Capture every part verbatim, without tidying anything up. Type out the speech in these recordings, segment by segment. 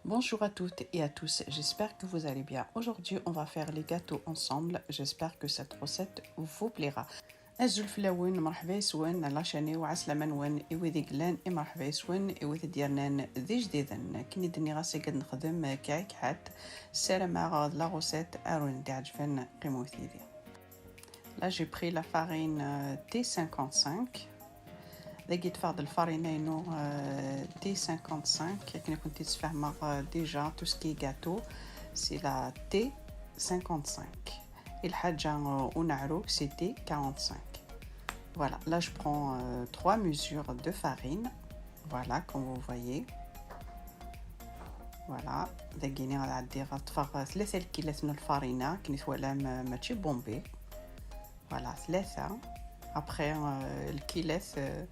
Bonjour à toutes et à tous, j'espère que vous allez bien. Aujourd'hui, on va faire les gâteaux ensemble. J'espère que cette recette vous plaira. Azul fell-awen, mṛeḥba yes-wen, ɛla ccan-iw, ɛeslama-nwen, i wid i yellan, i mṛeḥba yes-wen, i wid i d-yernan d ijdiden. Akken i d-nniɣ ass-agi ad nexdem kɛikɛat, ssarameɣ d la recette ara wen-d-iɛeǧben, qqimet yid-i. Là, j'ai pris la farine, euh, T cinquante-cinq. Dagi ṭṭfeɣ-d lfarina-inu, euh, T cinquante-cinq, akken i kent-id-sfehmeɣ, euh, déjà, tout ce qui est gâteau, c'est la T cinquante-cinq. Et lḥaǧa, euh, n uneɛrug, c'est T quarante-cinq. Voilà, là je prends, euh, trois mesures de farine. Voilà, comme vous voyez. Voilà, dagini ad ɛeddiɣ ad ṭṭfeɣ tlata lkilat n lfarina, akken i twalam, euh, mačči Bombay. Voilà, tlata. Après, euh, lkilat, euh,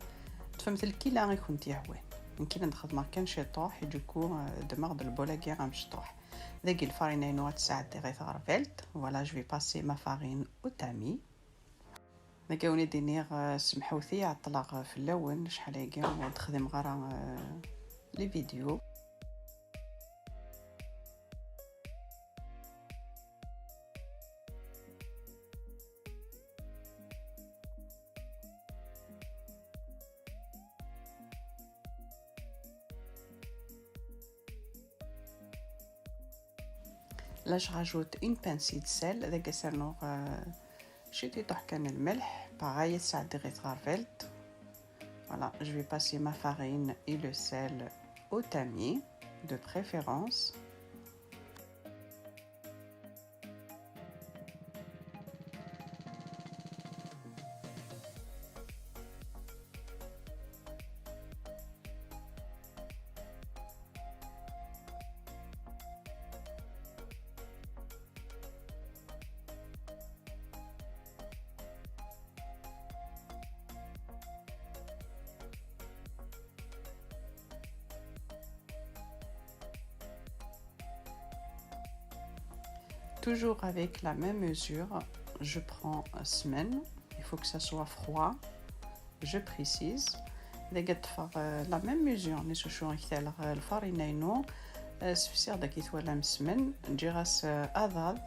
ṭṭfemt lkila i kent-yehwan. Nekk ad xedmeɣ kan ciṭuḥ, et du coup, euh, ddmeɣ-d lbul-agi amecṭuḥ. Dagi lfarina-inu ad tt-sɛeddiɣ i tɣerbalt. Voilà, je vais passer ma farine au tamis. Dagi ad wen-id-iniɣ, euh, semḥewt-iyi, ɛeṭṭleɣ, euh, fell-awen, acḥal-agi ur d-xdimeɣ ara, euh, les vidéos. Là, je rajoute une pincée de sel, dagi ad s-rnuɣ, euh, ciṭuḥ kan n lmelḥ, pareil, ad t-sɛeddiɣ i tɣerbalt. Voilà, je vais passer ma farine et le sel au tamis, de préférence. Toujours avec la même mesure, je prends smen. Il faut que ça soit froid. Je précise. Dagi ad ṭṭfeɣ, euh, la même mesure, nni s ucu i ktaleɣ, euh, lfarina-inu, euh, sefsiɣ-d akken i twalam smen, ǧǧiɣ-as, euh, aḍad.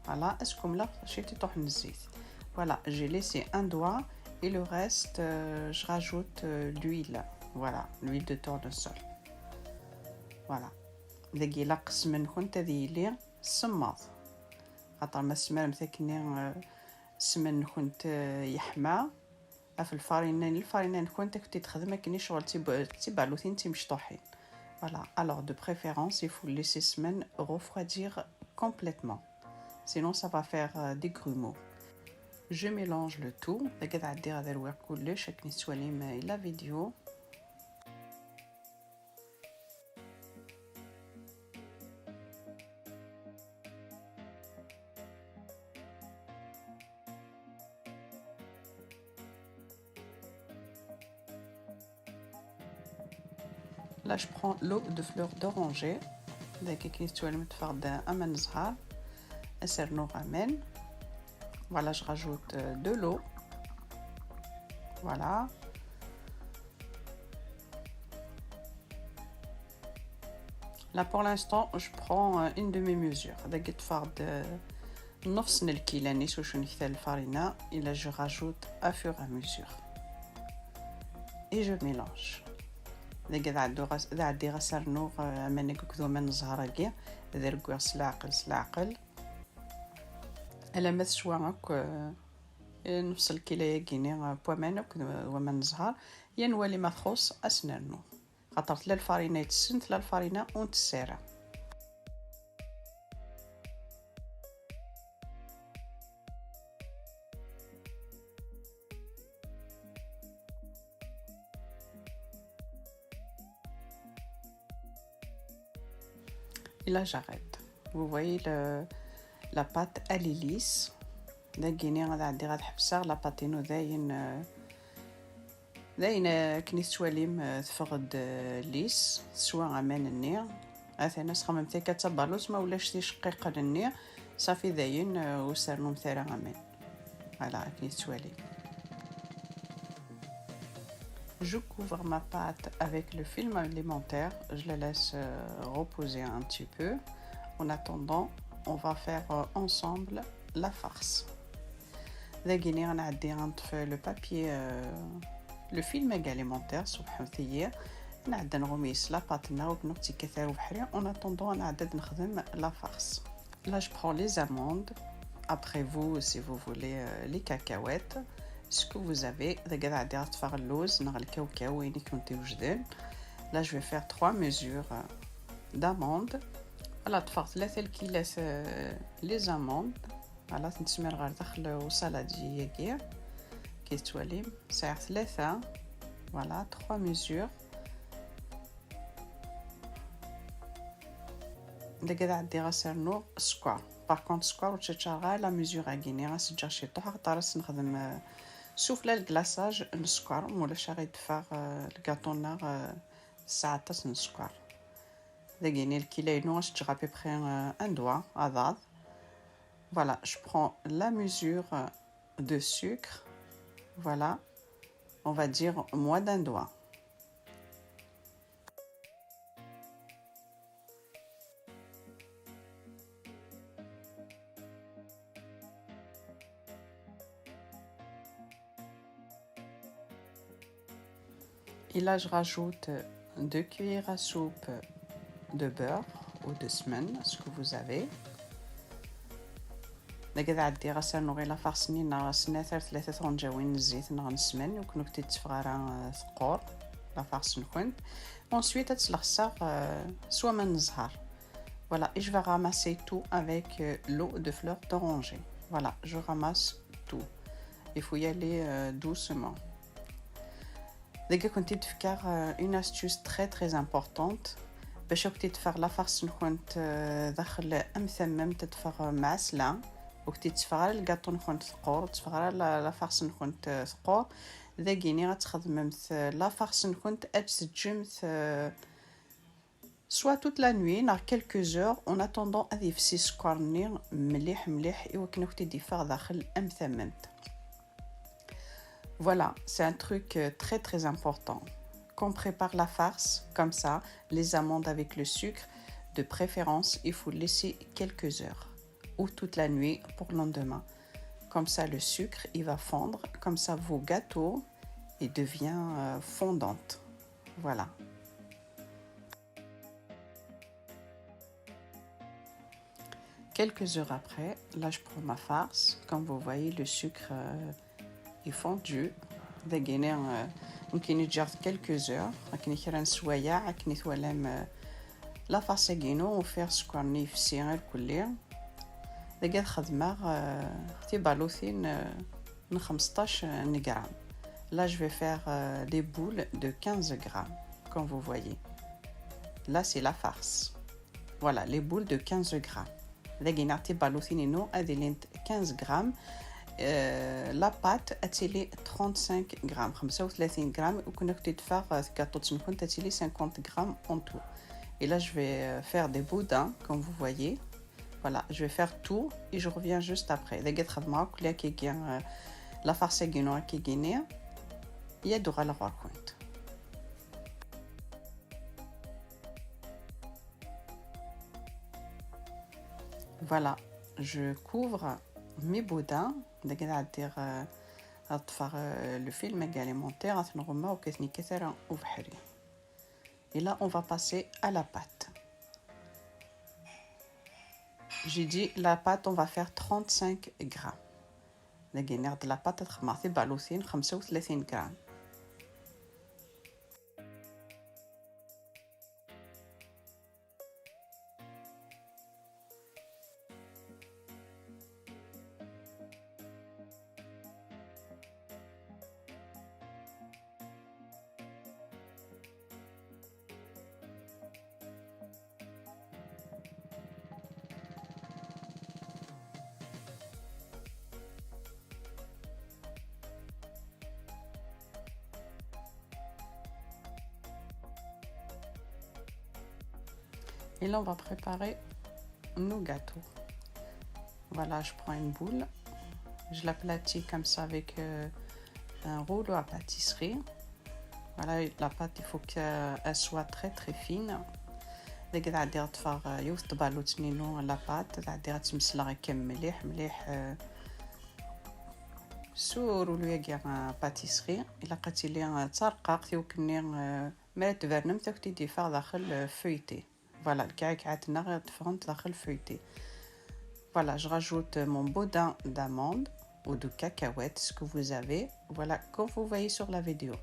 Voilà, ad s-kemmleɣ ciṭuḥ n zzit. Voilà, j'ai laissé un doigt et le reste, euh, je rajoute, euh, l'huile. Voilà, l'huile de tournesol. Voilà. Dagi ilaq smen-nkent ad yili semmeḍ. Xaṭer ma tesmarremt akken, euh, smen-nkent, euh, yeḥma, ɣef lfarina, lfarina-nkent ad kent-id-texdem akken i ccɣel d tib-, d tibalutin timecṭuḥin. Voilà. Alors, de préférence, il faut laisser smen refroidir complètement. Sinon, ça va faire, euh, des grumeaux. Je mélange le tout. Dagi ad ɛeddiɣ ad rwiɣ kullec akken i tettwalim, euh, la vidéo. Là, je prends l'eau de fleur d'oranger. Dagi akken i tettwalim ṭṭfeɣ-d aman n zzher. Ad s-rnuɣ aman. Voilà, je rajoute, euh, de l'eau. Voilà. Là, pour l'instant, je prends, euh, une demi-mesure. Dagi ṭṭfeɣ-d, euh, nnefṣ n lkila-nni s ucu i ktal lfarina, et là, je rajoute à fur et à mesure. Et je mélange. Dagi ad ɛedduɣ as-, ad ɛeddiɣ ad s-rnuɣ, euh, aman akked waman n zzher-agi, ad rwiɣ s leɛqel, s leɛqel. Alamma teswa akk, euh, nnefṣ lkila-agi-nni, euh, n waman akked waman n zzher, ad nwali ma txuṣ, ad s-nernu. Xaṭer tella lfarina itessen, tella lfarina ur ntess ara. Et là, j'arrête. Vous voyez, le, la pâte, elle est lisse. Dagini ad ɛeddiɣ ad ḥebseɣ la pâte-inu dayen, euh, Dayen, eh, akken i tettwalim, eh, teffeɣ-d, eh, lisse, teswa aman-nni. Atan ad txemmemt akka d tabalut, ma ulac ticeqqiqen-nni, ṣafi dayen, eh, ur s-ternumt ara aman. Voilà, akken i tettwalim. Je couvre ma pâte avec le film alimentaire. Je la laisse euh, reposer un petit peu. En attendant, on va faire euh, ensemble la farce. Dagini, on a dit entre le papier, euh, le film alimentaire, subhanallah. On a dit on remet la pâte, on a dit en attendant, on a dit la farce. Là, je prends les amandes. Après vous, si vous voulez, euh, les cacahuètes, ce que vous avez. Dagi ad ɛeddiɣ ad ṭṭfeɣ lewz neɣ lkawkaw, wayen i kent-iwejden. Là, je vais faire trois mesures euh, d'amandes. Voilà, ṭṭfeɣ tlata lkilat euh, les amandes. Voilà, ad tent-smir ɣer daxel usaladi-agi. Kif tettwalim, sɛiɣ tlata. Voilà, trois mesures. Dagi ad ɛeddiɣ ad as-rnuɣ sskeṛ. Par contre, sskeṛ ur tt-ččareɣ ara la mesure-agi-nni, ad as-ǧǧeɣ ciṭuḥ, axaṭer ad as-nexdem euh, sufella n glaçage n sskeṛ, ma ulac ad aɣ-d-yeffeɣ euh, lgaṭu-nneɣ euh, tesɛa aṭas n sskeṛ. Dagi-nni lkila-inu ad as-ǧǧeɣ à peu près euh, un doigt, aḍad. Voilà, je prends la mesure de sucre. Voilà, on va dire moins d'un doigt. Et là, je rajoute deux cuillères à soupe de beurre ou de smen, ce que vous avez. Dagi ad ɛeddiɣ ad as-rnuɣ i la farce-nni neɣ snat ar tlata tɣenǧawin n zzit neɣ n ssman, ur ken-ur tt-id-teffeɣ ara euh, teqqur la farce-nkent. Ensuite, ad tt-sleɣseɣ euh, s waman n zzher. Voilà, et je vais ramasser tout avec euh, l'eau de fleur d'oranger. Voilà, je ramasse tout. Il faut y aller euh, doucement. Dagi ad kent-id-fkeɣ euh, une astuce très très importante. Bac ad kent-id-teffeɣ la farce-nkent euh, daxel am tammemt, ad teffeɣ euh, mɛesla. Ur kent-id-teffeɣ ara lgaṭu-nkent teqqur, ur teffeɣ ara la, la farce-nkent euh, teqqur. Dagini ad txedmemt euh, la farce-nkent, ad tt-teǧǧemt euh, soit toute la nuit neɣ quelques heures en attendant ad yefsi sskeṛ-nni mliḥ mliḥ i wakken ad kent-id-yeffeɣ daxel am tammemt. Voilà, c'est un truc euh, très très important. Quand on prépare la farce comme ça, les amandes avec le sucre, de préférence, il faut laisser quelques heures ou toute la nuit pour le lendemain. Comme ça, le sucre, il va fondre. Comme ça, vos gâteaux, il devient euh, fondante. Voilà. Quelques heures après, là je prends ma farce. Comme vous voyez, le sucre euh, est fondu. Dagini, euh, mumkin ad ǧǧeɣ quelques heures. Akken kra n sswayeɛ, akken i twalam euh, la farce-agi-inu, ufiɣ sskeṛ-nni yefsi irkelli. Dagi ad xedmeɣ euh, tibalutin euh, n xmesṭac n gram. Là, je vais faire euh, des boules de quinze grammes, comme vous voyez. Là, c'est la farce. Voilà, les boules de quinze grammes. Dagi ad ilint tibalutin-inu ad ilint quinze grammes. Euh, la pâte ad tili trente-cinq grammes, xemsa u tlatin grammes, u ken-, ad ken-id-teffeɣ euh, tgaṭuṭ-nkent ad tili cinquante grammes en tout. Et là, je vais euh, faire des boudins, comme vous voyez. Voilà, je vais faire tout et je reviens juste après. Dagi ad xedmeɣ akk la kiki, euh, la farce-agi-inu akkagi-nni, ad d-uɣaleɣ ɣur-kent. Voilà, je couvre mes boudins. Dagi ad ɛeddiɣ euh, ad ṭṭfeɣ euh, le film alimentaire, ad t-nɣummeɣ ur ken-yekkat ara ubeḥri. Et là, on va passer à la pâte. J'ai dit la pâte, on va faire trente-cinq grammes. Dagi nniɣ-d la pâte ad xedmeɣ tibalutin xemsa u tlatin grammes. Et là, on va préparer nos gâteaux. Voilà, je prends une boule, je l'aplatis comme ça avec euh, un rouleau à pâtisserie. Voilà, la pâte, il faut qu'elle soit très très fine. Dagi ad ɛeddiɣ ad ṭṭfeɣ, euh, yiwet tbalut-nni n la pâte, ad ɛeddiɣ ad tt-mesleɣ akka mliḥ mliḥ, euh, s urulu-agi, euh, pâtisserie. Ilaq ad tili, euh, d tarqaqt, i wakken-nni, euh, mi ara tbernemt ad kent-id-yeffeɣ daxel, euh, feuilleté. Voilà, lkɛakɛat-nneɣ ad ffɣent daxel feuilleté. Voilà, je rajoute mon boudin d'amande ou de cacahuètes, ce que vous avez. Voilà, comme vous voyez sur la vidéo.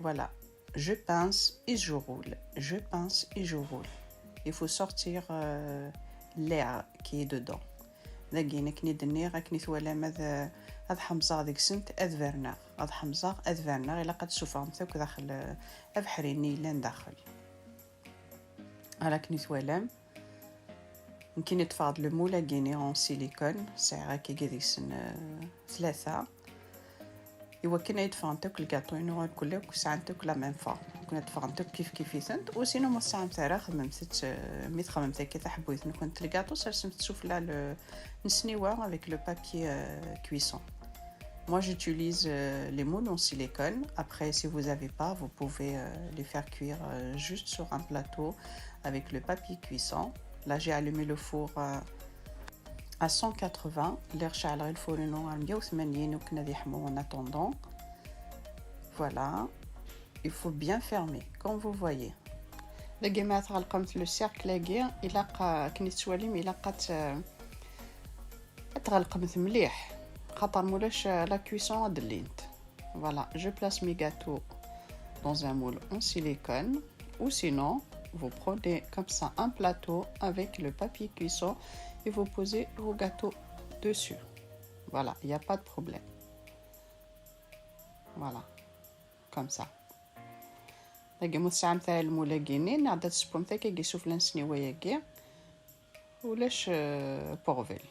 Voilà, je pince et je roule. Je pince et je roule. Il faut sortir, euh, l'air qui est dedans. Dagi, akken i d-nniɣ, akken i twalam, ad, ad ḥemẓeɣ deg-sent, ad berneɣ. Ad ḥemẓeɣ, ad berneɣ, ilaq ad tessufɣemt akk daxel, euh, abeḥri-nni yellan daxel. Ara akken i twalam, nekkini ṭṭfeɣ-d le moule-agi-nni en silicone, sɛiɣ akkagi deg-sen, euh, tlata. Iwakken ad ffɣent akk lgaṭu-inu, akk akk sɛant akk la même forme. Akken ad ffɣent akk kif kif-itent. Ou sinon ma tesɛamt ara, xedmemt-tt, euh, mi txedmemt akka taḥbuyt-nkent lgaṭu, sersemt sufella le, nesniwa avec le papier, euh, cuisson. Moi, j'utilise, euh, les moules en silicone. Après, si vous n'avez pas, vous pouvez, euh, les faire cuire, euh, juste sur un plateau avec le papier cuisson. Là, j'ai allumé le four, euh, à cent quatre-vingts. Lliɣ ceɛleɣ lfur-inu ɣer meyya u tmanyin akken ad yeḥmu en attendant. Voilà. Il faut bien fermer, comme vous voyez. Dagi ma tɣelqemt le cercle-agi, ilaq, euh, akken i tettwalim, ilaq ad t-, ad tɣelqemt mliḥ, xaṭer mulac, euh, la cuisson ad llint. Voilà, je place mes gâteaux dans un moule en silicone, ou sinon, vous prenez comme ça un plateau avec le papier cuisson et vous posez vos gâteaux dessus. Voilà, il n'y a pas de problème. Voilà, comme ça. Dagi ma tesɛamt ara lmul-agi-nni, neɣ ad tessewwemt akkagi sufella n sniwa-agi, ulac, euh, problème.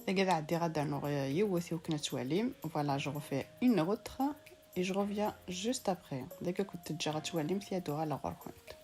Dagi ad ɛeddiɣ ad d-rnuɣ yiwet i wakken ad twalim. Voilà, je refais une autre et je reviens juste après. Dagi ad kent-ǧǧeɣ ad twalim, ad d-uɣaleɣ ɣur-kent.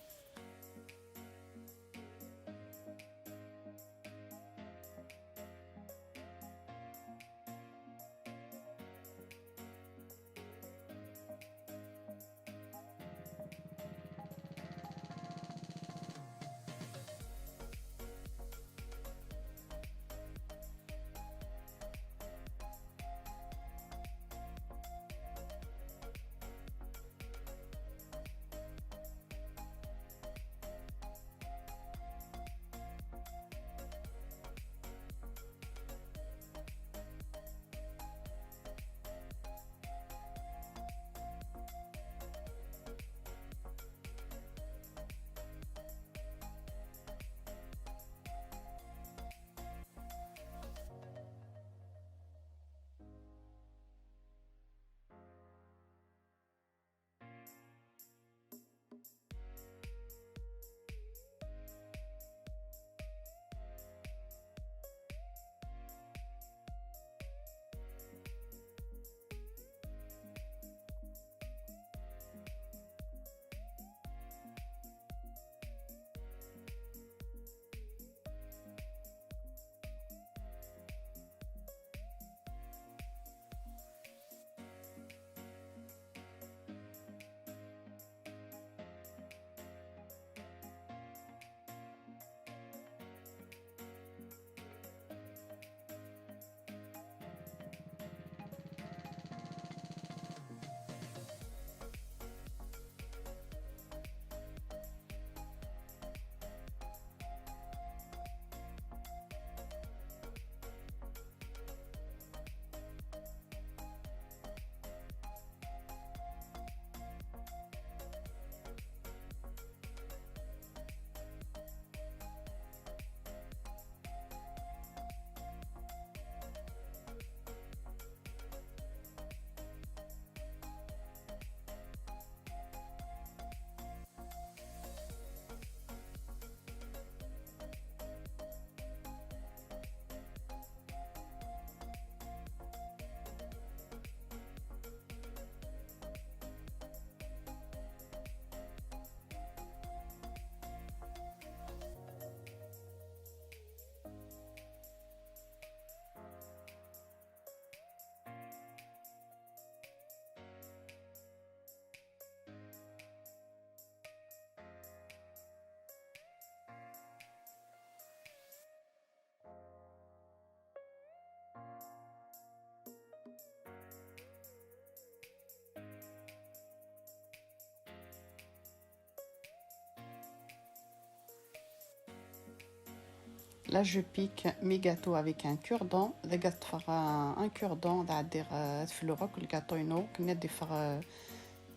Là, je pique mes gâteaux avec un cure-dent. Dagi ad ṭṭfeɣ, euh, un cure-dent, ad ɛeddiɣ, euh, ad fluɣ akk lgaṭu-inu, akken ad d-iffeɣ, euh,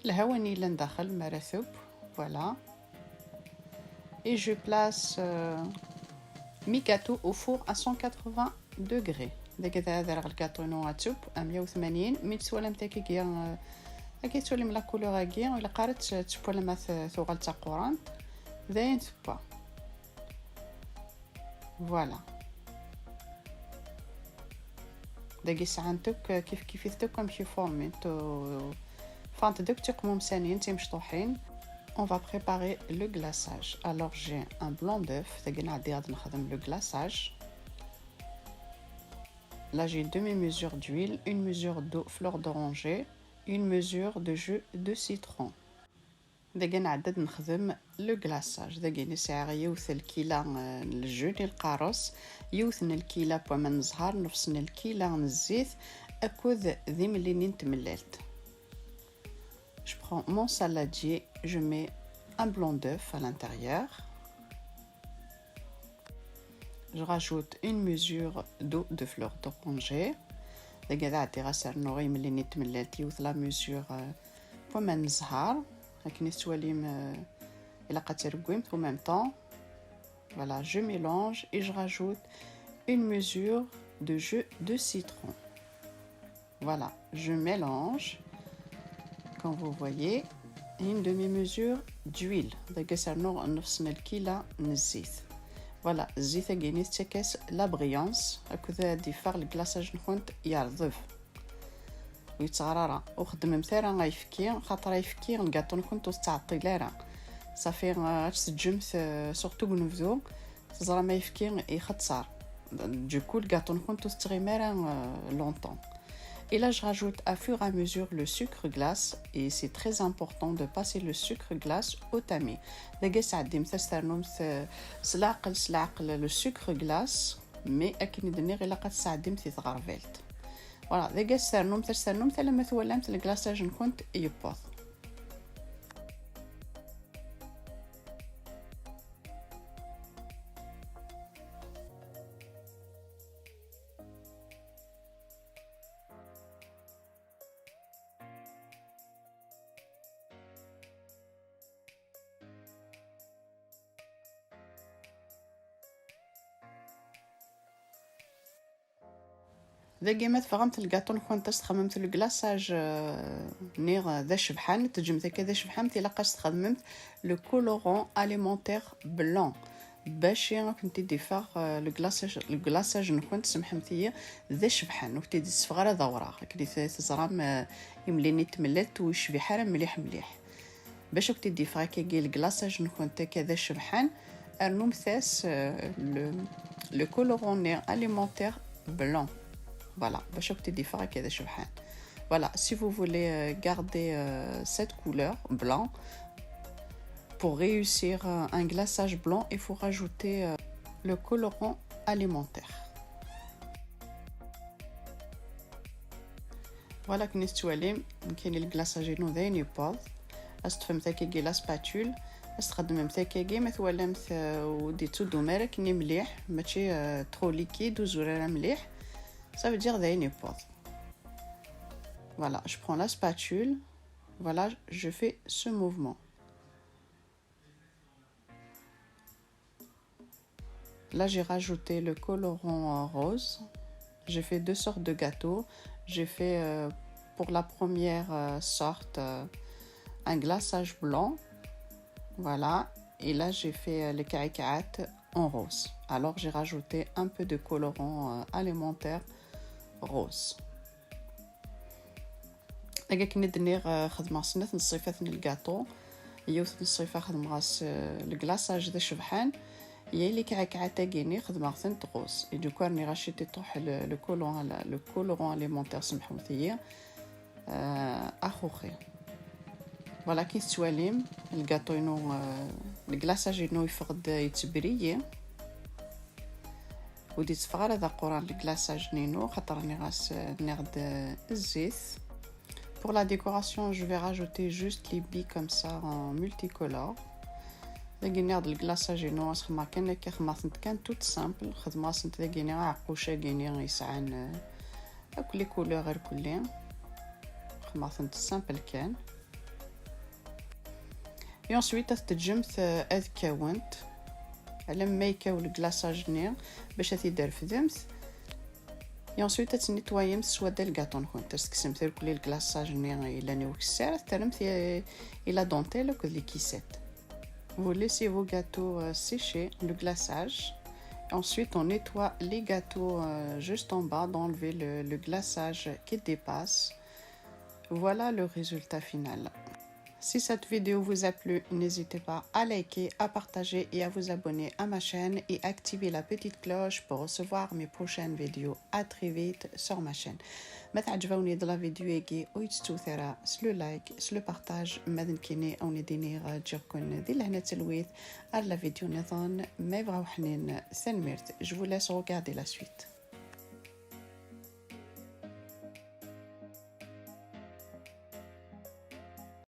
lhawa-nni yellan daxel mi ara tub. Voilà. Et je place, euh, mes gâteaux au four à cent quatre-vingts degrés. Dagi ad rreɣ lgaṭu-inu ad tub à meyya u tmanyin. Mi tt-twalam taggagi, euh, akka tettwalim la couleur-agi, ur ilaq ara ad tt-, tewwalem ad t-, tuɣal d taqurant. Dayen tewwa. Voilà. Dagi sɛant akk kif kif-it akk amek i furment u ffɣent-d akk d tiqmumsanin timecṭuḥin. On va préparer le glaçage. Alors, j'ai un blanc d'œuf, dagi nɛeddi ad nexdem le glaçage. Là, j'ai demi-mesure d'huile, une mesure de fleur d'oranger, une mesure de jus de citron. Dagi nɛedda ad nexdem le glaçage. Dagi sɛiɣ yiwet lkila, euh, n jus n lqares, yiwet n lkila n waman n zzher, nnefs n lkila n zzit, akked d imellinen n tmellalt. Je prends mon saladier, je mets un blanc d'œuf à l'intérieur. Je rajoute une mesure d'eau de fleur d'oranger. Dagi ad ɛeddiɣ ad as-rnuɣ imellinen n tmellalt, yiwet la mesure, euh, n waman n zzher. Akken i tettwalim, euh, ilaq ad tregwimt en même temps. Voilà, je mélange et je rajoute une mesure de jus de citron. Voilà, je mélange. Comme vous voyez, une demi-mesure d'huile. Dagi ad as-rnuɣ nnefs n lkila n zzit. Voilà, zzit-agi-nni tettak-as la brillance, akked ad d-iffeɣ le glaçage-nkent yerḍeb. Ur yettɣar ara. Ur xeddmemt ara ayefki, xaṭer ayefki lgaṭu-nkent ur tettɛeṭṭil ara. Safi, euh, ad t-teǧǧemt, euh, surtout deg unebdu, teẓram ayefki ixeṣṣer. Du coup, lgaṭu-nkent ur tettɣimi ara, euh, longtemps. Et là, je rajoute à fur et à mesure le sucre glace. Et c'est très important de passer le sucre glace au tamis. Dagi ad as-tɛeddimt, ad as-ternumt, euh, s leɛqel, s leɛqel, le sucre glace. Mais akken i d-nniɣ, ilaq ad as-tɛeddimt i tɣerbalt. Voilà, dagi ad as-ternumt, ad as-ternumt alamma twalamt le glaçage-nkent yewweḍ. Dagi ma tebɣamt lgaṭu-nkent ad as-txedmemt le glaçage, euh, nni, euh, d acebḥan, teǧǧemt akka d acebḥan, ilaq ad as-txedmemt le colorant alimentaire blanc. Bac i ad kent-id-iffeɣ, euh, le glaçage, le glaçage-nkent, semḥemt-iyi, d acebḥan, ur kent-id-itteffeɣ ara d awraɣ. Akken i t-, teẓram, euh, imellinen n tmellalt ur yecbiḥ ara mliḥ mliḥ. Bac ad kent-id-iffeɣ akkagi le glaçage-nkent akka d acebḥan, rnumt-as, euh, le, le colorant alimentaire blanc. Voilà, bac ad kent-id-iffeɣ akka d acebḥan. Voilà, si vous voulez, euh, garder, euh, cette couleur blanc, pour réussir, euh, un glaçage blanc, il faut rajouter, euh, le colorant alimentaire. Voilà, akken i tettwalim, nekkini le glaçage-inu dayen yewweḍ. Ad s-teṭṭfemt akkagi la spatule, ad s-txedmemt akkagi, ma twalamt, euh, ur d-yettudum ara akkenni mliḥ, mačči, euh, trop liquide, ur zur ara mliḥ, ça veut dire dayen yewweḍ. Voilà, je prends la spatule, voilà, je fais ce mouvement. Là, j'ai rajouté le colorant, euh, rose. J'ai fait deux sortes de gâteaux. J'ai fait, euh, pour la première, euh, sorte, euh, un glaçage blanc. Voilà. Et là, j'ai fait, euh, les كعيكعات en rose. Alors, j'ai rajouté un peu de colorant, euh, alimentaire rose. Akka akken i d-nniɣ, euh, xedmeɣ snat n ṣṣifat n lgaṭu. Yiwet n ṣṣifa xedmeɣ-as, euh, le glaçage d acebḥan. Yya les كعيكعات-agi-nni xedmeɣ-tent rose. Et du coup, rniɣ-as ciṭuḥ le, le colorant, le colorant alimentaire, semḥemt-iyi. Euh, axuxi. Voilà, akken i tettwalim, lgaṭu-inu, euh, le glaçage-inu yeffeɣ-d yettbriyyi. Ur d-yetteffeɣ ara d aquran le glaçage-inu, xaṭer nniɣ-as, nniɣ-d, euh, zzit. Pour la décoration, je vais rajouter juste les billes comme ça en multicolore. Dagi-nni d le glaçage-inu, as xedmeɣ kan akka, xedmeɣ-tent kan tout simple, xedmeɣ-asent dagi-nni aɛeqquc-agi-nni yesɛan, euh, akk les couleurs irkelli. Xedmeɣ-tent simple kan. Et ensuite ad teǧǧemt, euh, ad kkawent alamma yekkaw le glaçage-nni bac ad t-id-refdemt. Et ensuite ad tennitwayemt s wadda lgaṭu-nkent, ad s-tekksemt irkelli le glaçage-nni yellan i ukessar, ad t-terremt i, i la dentelle akked les caissettes. Vous laissez vos gâteaux, euh, sécher le glaçage. Ensuite, on nettoie les gâteaux, euh, juste en bas, d'enlever le, le glaçage qui dépasse. Voilà le résultat final. Si cette vidéo vous a plu, n'hésitez pas à liker, à partager et à vous abonner à ma chaîne et activer la petite cloche pour recevoir mes prochaines vidéos. À très vite sur ma chaîne. Ma teɛǧeb-awen la vidéo-agi, ur yettut ara s le like, s le partage, ma d nekkini ad wen-d-iniɣ ǧǧiɣ-ken di lehna d talwit ar la vidéo niḍen ma yebɣa uḥnin. Tanemmirt. Je vous laisse regarder la suite.